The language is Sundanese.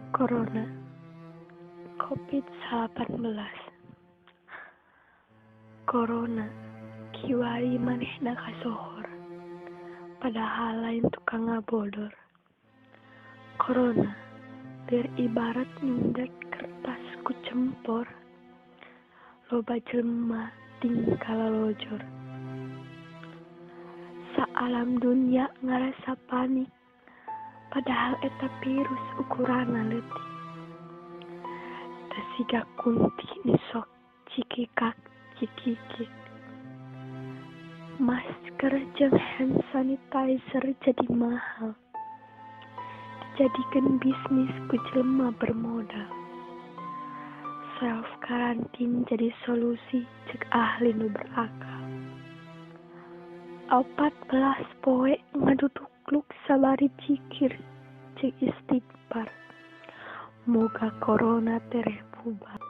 Corona COVID-19. Corona kiwari manehna kasohor, padahal lain tukang ngabodor. Corona lir ibarat nyundet kertas ku cempor, loba jelema tingkah lalojor. Saalam dunya ngarasa panik, padahal eta virus ukuranna leutik. Teu siga kunti nu sok cikikak cikikik. Masker jeung hand sanitizer jadi mahal, dijadikeun bisnis ku jelema bermodal. Self karantin jadi solusi cek ahli nu berakal. 14 poe ngadudukluk sabari jikir jeung istighfar. Moga corona tereh bubar.